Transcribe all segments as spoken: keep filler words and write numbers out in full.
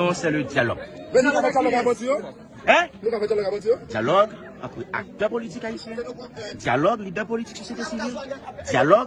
non, se le dyalòg. Men nou ka fè dyalòg ak bandi yo? Hein? Nou ka fè dyalòg ak bandi yo? Dyalòg antre aktè politik ayisyen, dyalòg lidè politik sosyete sivil, dyalòg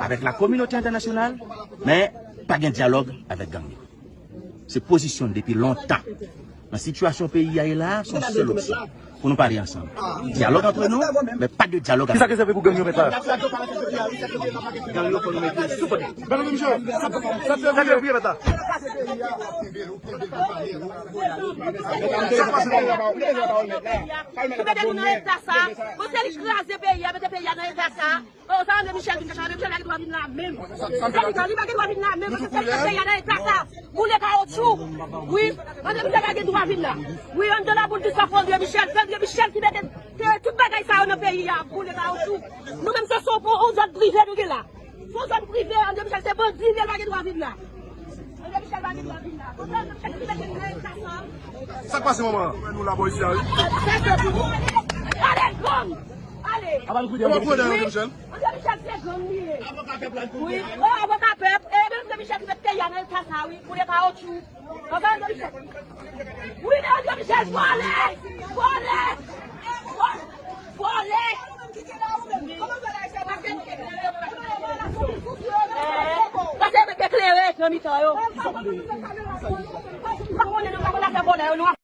avèk la kominote entènasyonal, men pa gen dyalòg avèk gang yo. Se pozisyon n depi lontan. Nan sitiyasyon peyi a ye la, se yon sèl opsyon. Pou nou pale ansanm. Dyalòg antre nou, men pa de dyalòg avèk. Kisa ki sèvi pou gang yo mèt la? Gang yo fò nou mete sou kote. Sa te vre mèt la. Ou mete nou nan eta sa. Bon, se li kraze peyi a, mete peyi a nan eta sa. Oh, sa André Michel vin fè sa? André Michel pa gen dwa vin la menm. Sa li pa gen dwa vin la menm, paske se li k ap fè peyi a nan eta sa. Boule kawotchou. Wi, André Michel pa gen dwa vin la. Wi, anndan laboul di sa pou André Michel. Se André Michel ki mete te tout bagay sa yo nan peyi a. Boule kawotchou. Nou menm se, se yon, yon zòn prive nou gen la. Se yon zòn prive, André Michel se bandi, li pa gen dwa vin la. André Michel pa gen dwa vin la. André Michel ki mete nou nan eta sa. Sa k pase, manman? Nou la bò isi a, wi. Sa se pou nou. Ale, gang! Ale! Apa nou koute André Michel? André Michel se gang li ye. Wi. Oh, avoka pèp. E, men André Michel ki mete peyi a nan eta sa, wi. Pou le kawotchou. Papa André Michel. Wi, men André Michel, vòlè! Vòlè! Vòlè! Pase mwen te klere nan mitan yo.